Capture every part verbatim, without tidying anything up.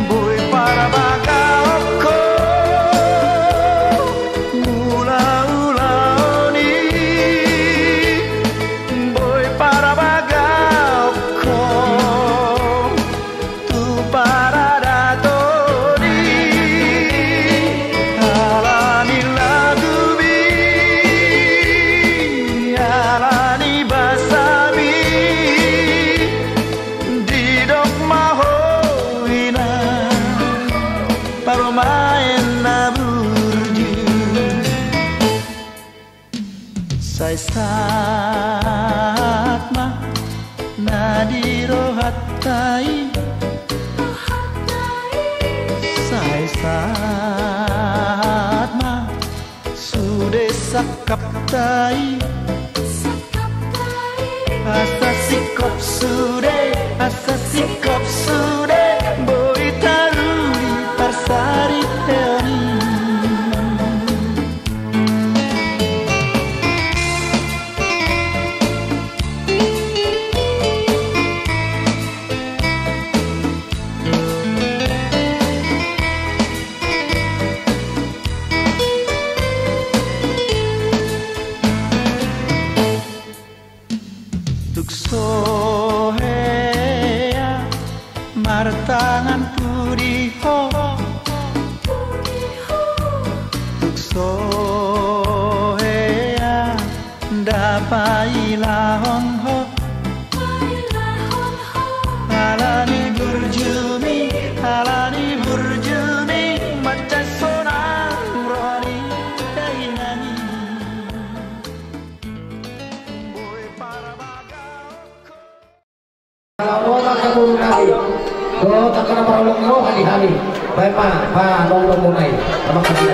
Boi parabagaonku mulaulaon i, boi parabagaonku tu paradaton i, ala ni lagumi, ala ni basami, didok ma ho inang parumaen na burju. Sai sahat ma na di rohanta i, sai sahat ma sude sangkapta i. Asa singkop sude, asa singkop sude, boi taruli parsariteon i. Tung so hea martangan pudi ho, tung so hea nda pailahon ho. Ala ni burjumi, ala ni burjumi, mansai sonang roha ni dainang i. Dohot angka boru nami, dohot angka na marholong ni roha di hami. Baen ma, ba, holong-holongmuna i. Tama kasih.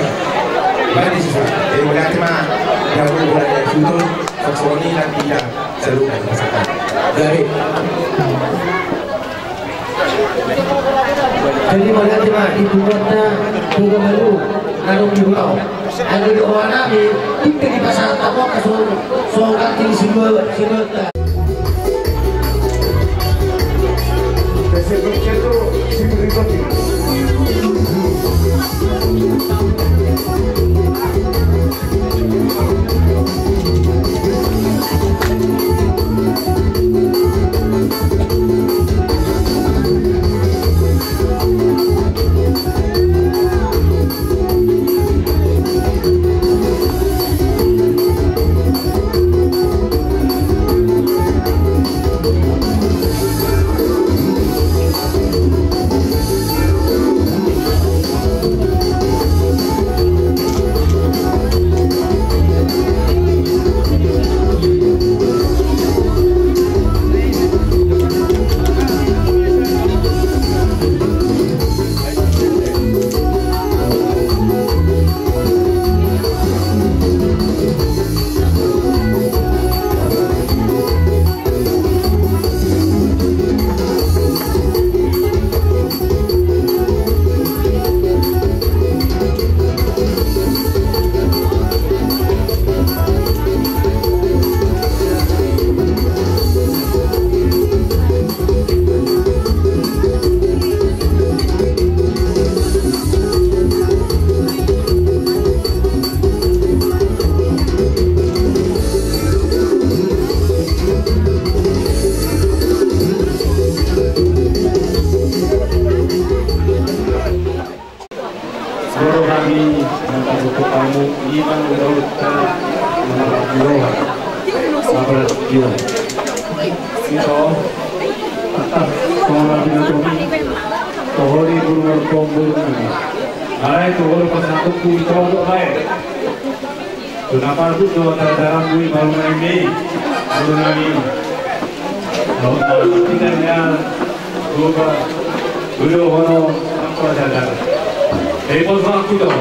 Baen di susu. Jadi mauliate ma. Jago bola di susu. Songon i nanti ida. Saluhutna pasahaton. Jadi. Jadi mauliate ma di punguanta Toga Baru, na dung di Pulau. Alu di oanami, tinggal di pasahat tamu ke so, so ganti di Sinuhun, Sinuhun. Molo hami mangkatai hamu, Inang Daud, na marhaha, na marhaha. Ito, atas songon na pinatupa ni, tu ho di guru margombol ni. Alai tu ho di pasahatonku, ito, ae. Tu na patut do tadaran bui baru main bei. Baru nami. Laut na tinggal ya. Goba. Gulo hono angkor dadar. Hei, pos waktu do.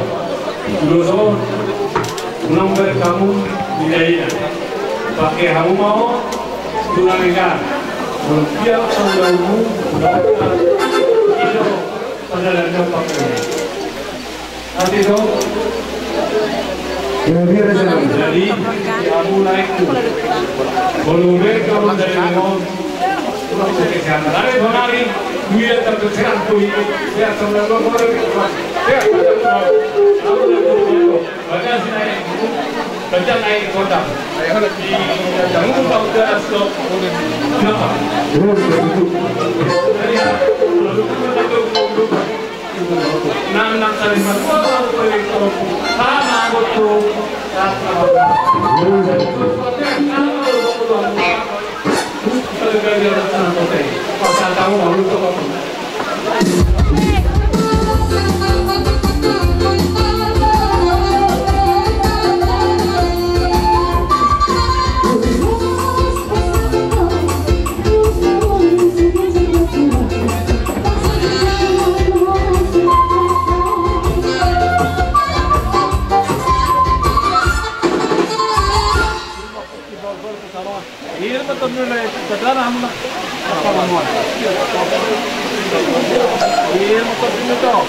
Gulo so. Unang ber hamu. Ida-ida. Pake hamu mau. Tunang ida. Molo dia panggamu. Ido. Pada ladang pake. Ate do. Jadi, jadi, hamu naik tu. Molo be hamu dari Legon. Ada bonari, duit tak terserah tu. Ya, sama lo, lo, lo, ya, hamu naik tu. Bagas naik. Bagas naik kota. Di, jangan lupa udah stop. Kenapa? Jadi, ya, kalau kita tuh Nang, nang, saling bantu, apa, apa, itu. Sama, betul.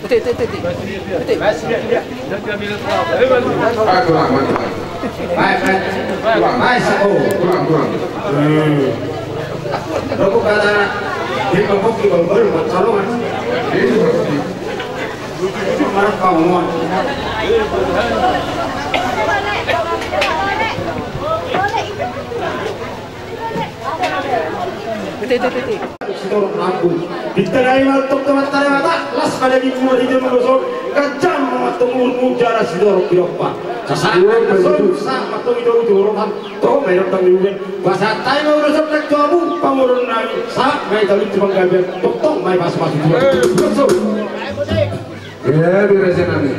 Ete, ete, ete, ete. Ete. Baik, kurang, baik, kurang. Baik, baik. Kurang, baik, sa-, oh, kurang, kurang. Hmm. Rokok kata, di rokok di bawah, buat sarungan. Ini seperti. Marah kau, mon. Ete, ete, ete, ete. Sitorop rambu. Ditanai ma tong teman tare mata, las pada di mua di jam kosong, kajam ma tong umurmu jala sitorop diompa. Sasahat ma solu, sahat ma tong i dohot tu horotan, tong ma i rondang di uben. Pasahat hami ma ulos on nang tu hamu, pamoruon nami, sahat ma i talu tu panggabean, tongtong ma i pasupasu Tuhan. Ia, di raja nami.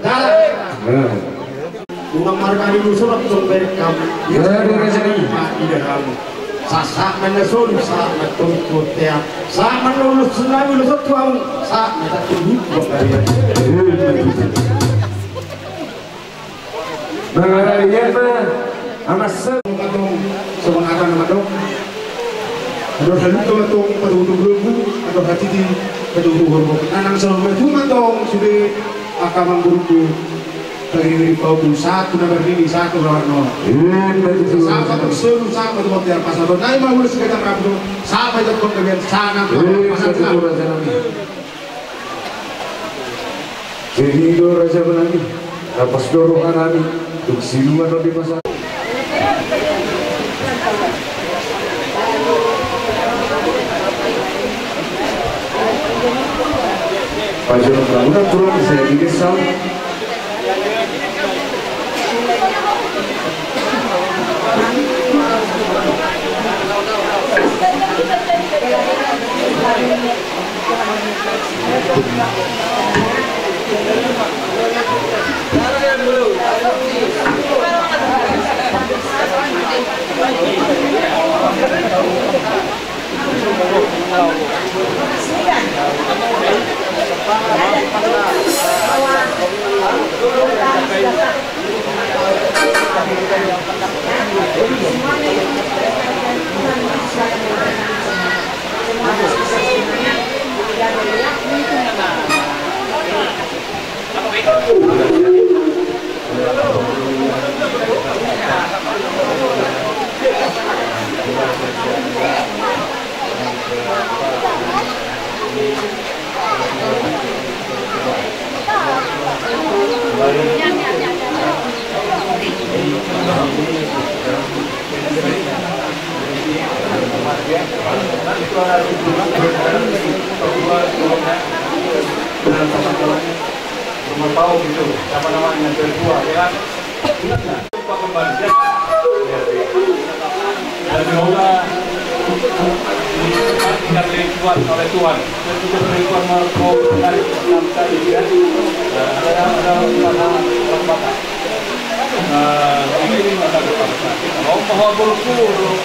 Dalan. Nah. Unang marga di musuh, tong berkam. Ia, di raja nami. Mati dah kamu. Sasahat ma na solu, sahat ma tong kotea. Sahat ma na ulos nami, ulos tu hamu. Sahat ma tatu. Mangarahon ia ma, anak se-, Mantong, songon hata na mandok. Andor halumpang mantong, patuduhon tu bulungku, andor hatiti, patuduhon tu horbo. Nanang saur matua mantong, sude angka amangborungku, pagiri-giri pahompung, sahat tu na marnini, sahat tu na marnono. Sahat ma tu solu, sahat ma tu bontean, pasahaton nai ma ulos sigajar rambu, sahat ma i tongtong gabean, sahat ma pasahat. Jadi do raja nami, na pas do roha nami, dung silua nami masa. Pajonok bangunan tulang saya di desa. Belum tahu gitu, siapa namanya, yang kedua, ya kan? Ingat nggak? Lupa kembali, ya. Ya, ya. Dan semoga diberkati oleh Tuhan, oleh Tuhan. Dan juga oleh Tuhan mau, mau menarik enam kali, ya. Nah, ada, ada, ada, ada, ada. Eh, ini, ini ada kepada saya. Kalau mau bersyukur,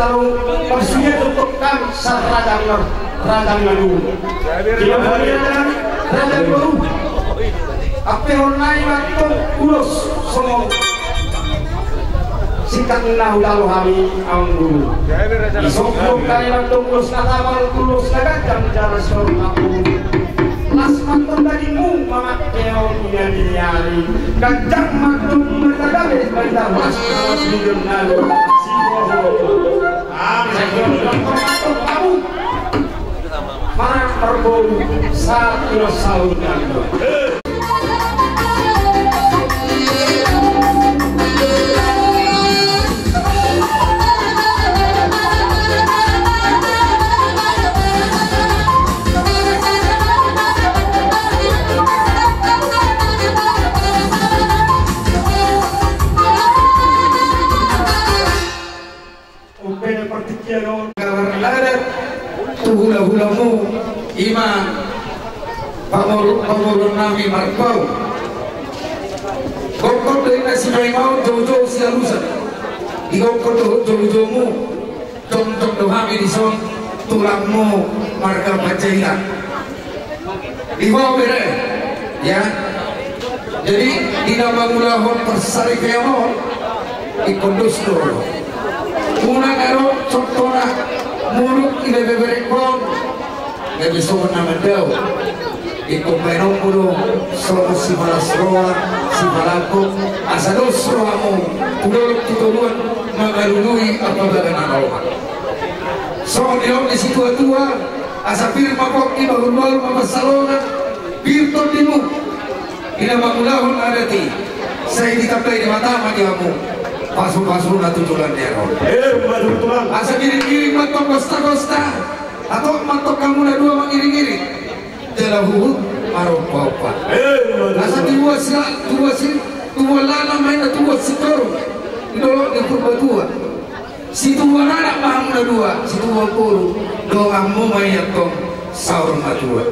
Lalu, maksudnya untuk kam, sa-, radang, radang na dulu. Tidak boleh radang, radang dulu. Ape hona i mantong ulos songon singkat na hulaho hami amang guru. Isok do hami mantong ulos na tabal, ulos na ganjang jala songon abu. Las mantong dagingmu mamangke on ina ni ari. Ganjang mantong marga gabe, marga las, las di jurnal. Amin. Mantong abu. Marang marbou sahat ulos saur nanggo. Umpena partingkian on. Gabar na adat tu hulahulamu, ima pamoru-, pamoruon nami Marpau. Gokhon do inna sipaimaon, joujou sialusan. Digokhon dohot joujoumu, jongjong do hami dison, tulangmu marga Panjaitan. Di ho bere, ya. Jadi, di na mangulahon parsaripeon on, ingkon dos do. Unang adong contohna mulak i bebeberengkon, gabe songon na mandao. Ingkon baenonmu do, songon sipalas roha, sipalangkok, asa dos rohamu, tu dolok tu toruan, mangalului ambabaga na roha. Songon nidok ni situatua, asa pir ma pongki, bahulbahul ma pansalongan, pir tondimu. Di na mangulahon adat i, sai ditambai Debata ma di hamu pasupasuna tu joloan ni ari on. Eh, betul, Tulang. Asa ngiringiring mantong gostagosta, hatop mantong hamu na dua mangiringiring. Jala huhut marompaompa. Eh, betul. Asa tubuan si, tubuan si, tubuan lanang ma inna tubuan sintoru. Di dolok ni Purbatua. Situbuan anak ma hamu na dua, situbuan boru, donganmu ma i antong saur matua.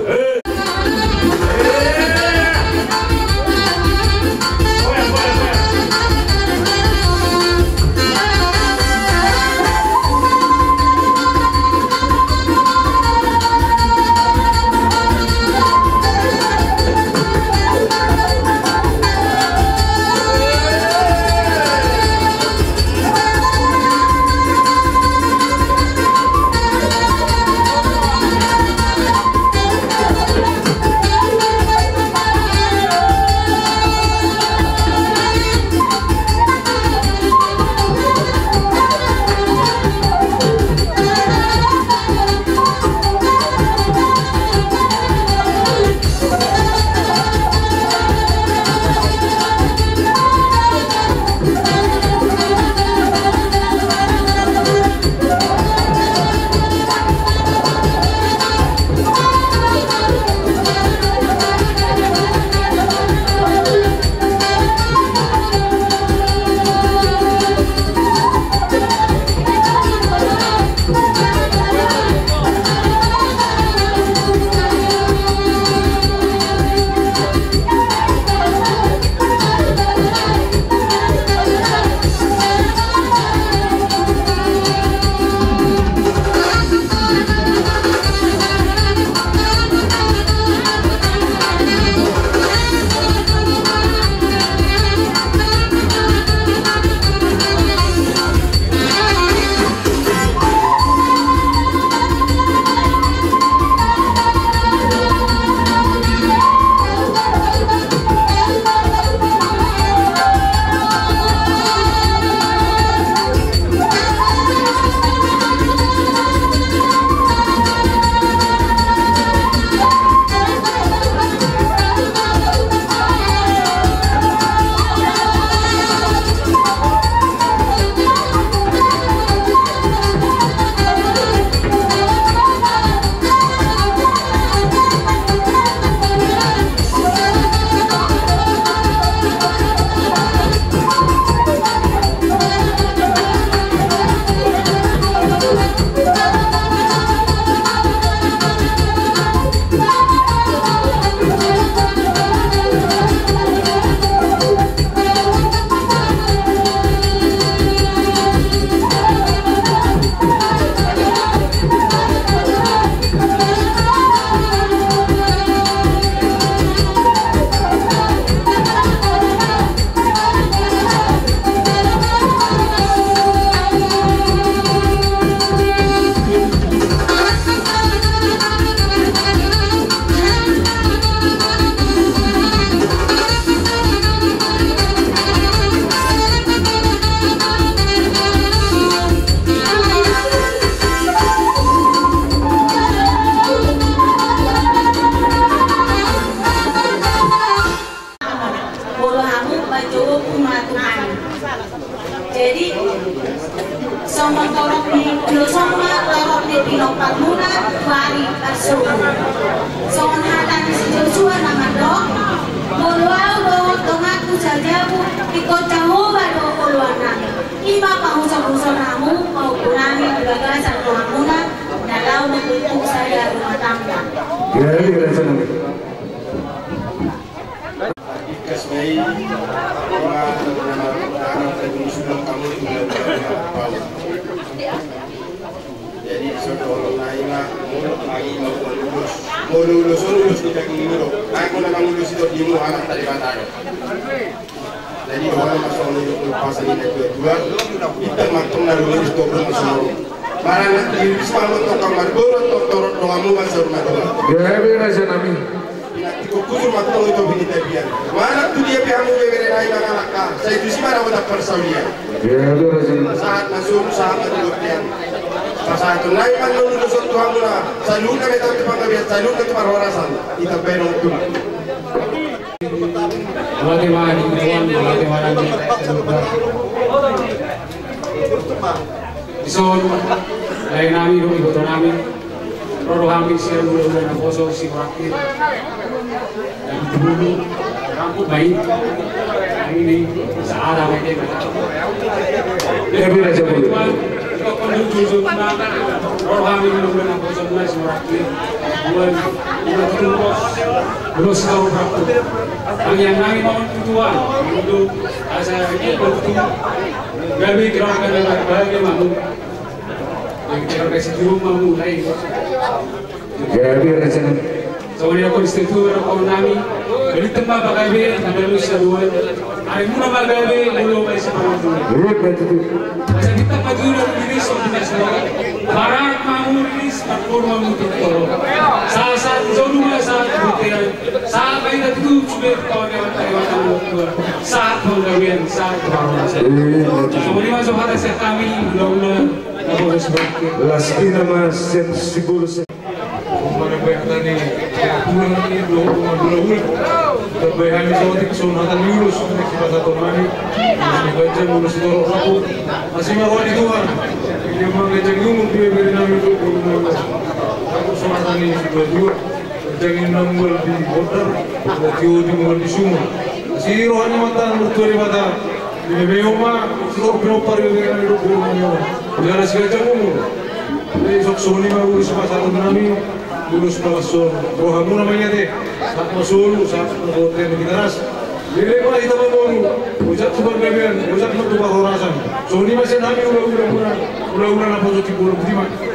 Pinompar muna tu ari parsobu. Songon hata ni si Josua na mandok: Molo ahu dohot donganku sajabu, ingkon Jahowa do oloan nami. I ma pahuson-huson hamu, pahompu nami di bagasan roha muna, na laho mambuat sada rumah tangga. Jadi, raja nami. Ingkon ma i, ingkon ma, ingkon ma, ingkon ma, ingkon ma. Jadi, songon na i ma, molo mangi ma ulos. Molo ulos on, ulos ni daging muna do. Nang na mangulosi do di muna, anak tadi batang. Jadi, dohonon ma songon i dohot pasahat ni natua-tua. Inta ma antong na rumiris dohonon ma songon i. Marana, iris ma antong, marboru antong, torop donganmu ma saur matua. Gabe, raja nami. Pinantikkon hujur ma antong i tu pinantikan. Manang tu dia pe hamu, bebere nai, mangalangka, sai tusi ma dapotan parsaulian. Gabe, raja nami. Sahat ma solu, sahat ma di bontean. Pasahaton nai ma antong ulos on tu hamuna, saluhutna ma antong tu panggabean, saluhutna tu parhorasan. Ditambai nang tu. Mauliate ma di Tuhan, mauliate ma di Tuhan. Dison, lae nami dohot iboto nami, ro do hami sian hulahula naposo Simorangkir. Dulu, rangkup baik. Ini, saat apa ini? Gabe, raja nami. Ro hami hulahula naposo Simorangkir. Ulos, ulos tau berapa? Tangiang nami ma on tu Tuhan, untuk asa i berarti gabe keluarga na berbahagia ma hamu. Gabe, raja nami. Songon i ma konstituen rongkon nami, balintang ma pagabe, na dalan saluan. Ari muna ma gabe, molo ma i sipanganon. Asa bintang ma tutu na riris on tu nasa. Marangkup ma hamu riris, marboru ma hamu tu toru. Sahat-sahat jolo ma sahat tu bontean. Sahat ma hita tutu sude tu kawan-kawan, kawan-kawan. Sahat panggabean, sahat panggabean. Songon i ma so hata sian hami, hulahula naposo Simorangkir. Las ina ma sian sibola. Mana banyak tadi, pulang ni, dua, dua, dua, dua. Tambai hami saotik, songon hata ni ulos, ni sipasahaton nami. Ulos ni ganjang, ulos ni torop rapu. Asi ma roha ni Tuhan. Dia ma ganjang ni umur, dia bere nami dua puluh lima belas. Aku songon hata ni dua dua. Ganjang ni na mual di Bondar, na tio di mual di Sumur. Asi roha ni Amanta Martua Debata. Di bebere on ma, si roha pinompar di bebere nami dua puluh lima belas. Dia na si ganjang umur. Jadi, songon i ma ulos sipasahaton nami, ulos pangasuhon roha muna ma i ate, sahat ma solu, sahat ma tu bontean ni Tigaras. Jadi, mari hita mamboru, ojak tu panggabean, ojak ma tu parhorasan. Songon i ma sian hami hulahula muna, hulahula naposo Simorangkir.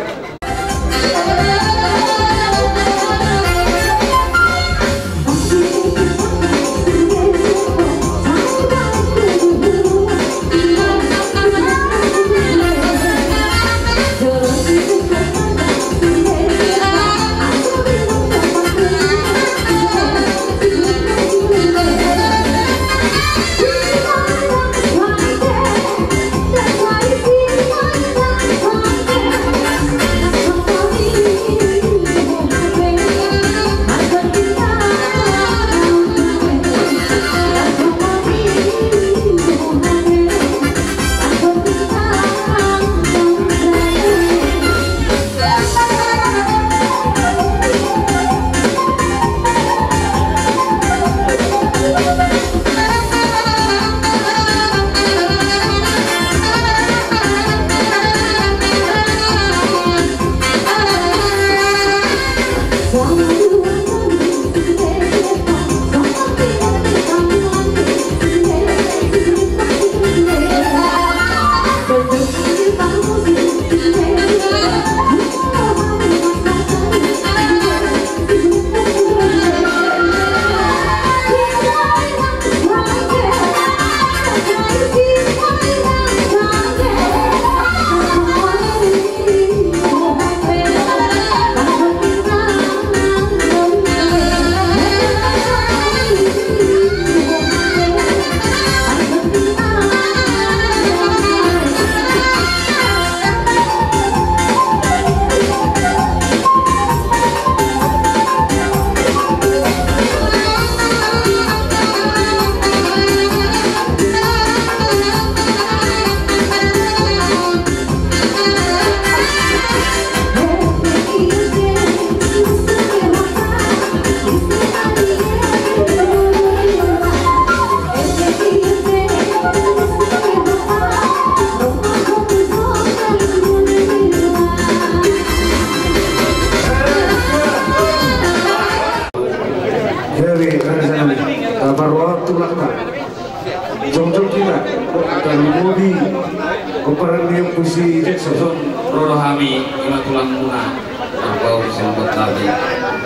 Tulang muna, Marpaung, sian Bantami,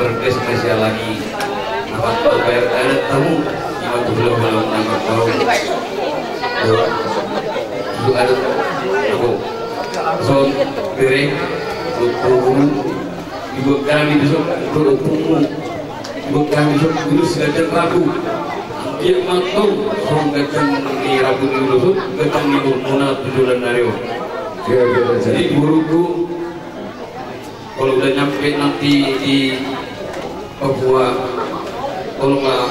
berkes masih alani, amat berbayar adat tamu, ima tu hula-hula muna Marpaung. Tulang adat, aku, son, bere, tulang, dibuat kami besok, untuk umum. Buat kami son, ulos ganjang rambu. Dia mantong, son ganjang ni rambu ni ulos, son ganjang ni umumna tu joloan ni ari on. Jadi, boruku, kalau udah nyampe nanti di Papua, tolonglah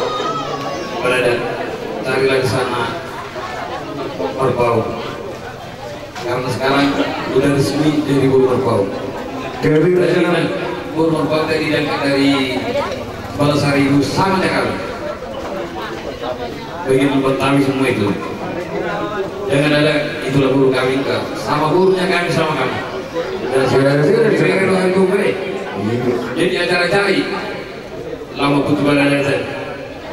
berada, carilah di sana Marpaung. Karena sekarang udah resmi jadi boru Marpaung. Jadi, boru Marpaung tadi diangkat dari Balasaribu sama Jakarta. Bagian Bantami semua itu. Jangan ada, itulah boru kami, enggak. Sama borunya kami, sama kami. Dan saudara-saudara, jadi acara-acara i. Laho ma putu bala raja.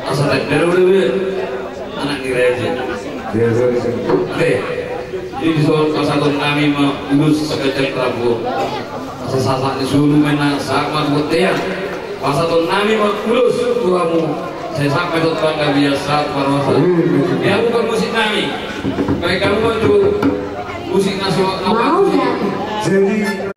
Asa tanda uda-uda anak ni raja. Oke. Jadi dison pasahaton nami ma ulos ganjang rambu. Asa sahat ni solu ma na sahat ma tu bontean. Pasahaton nami ma ulos tu hamu. Sai sahat ma tu panggabean, sahat parhorasan. Ia bukan musik nami. Baik, kamu maju. Musik nasional. Mau ya? Jadi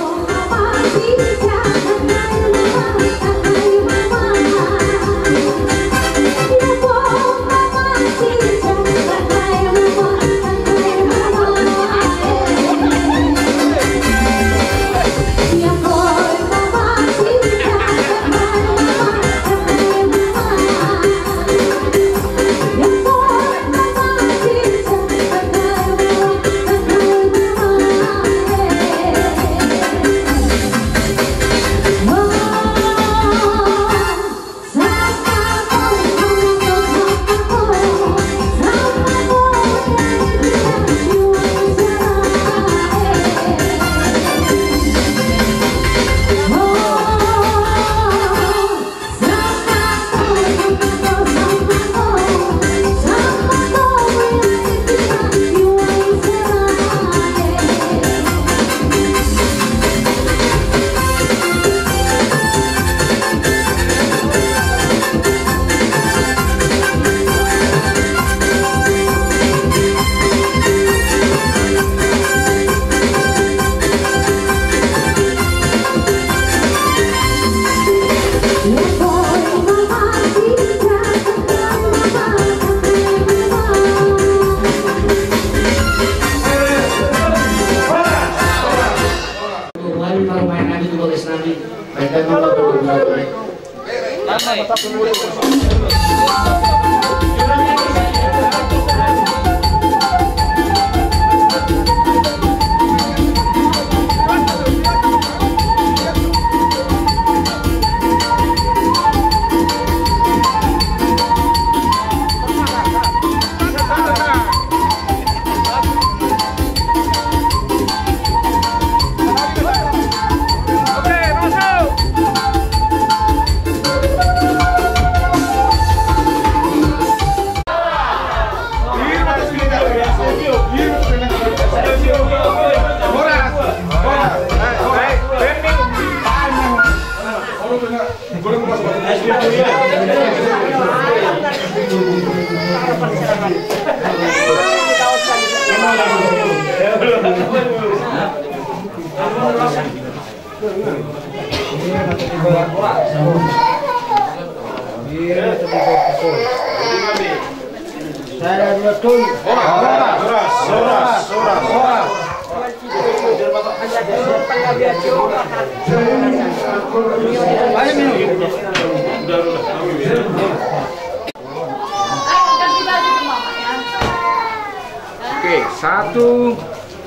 Oke, satu,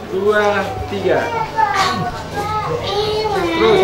dua, tiga. Terus,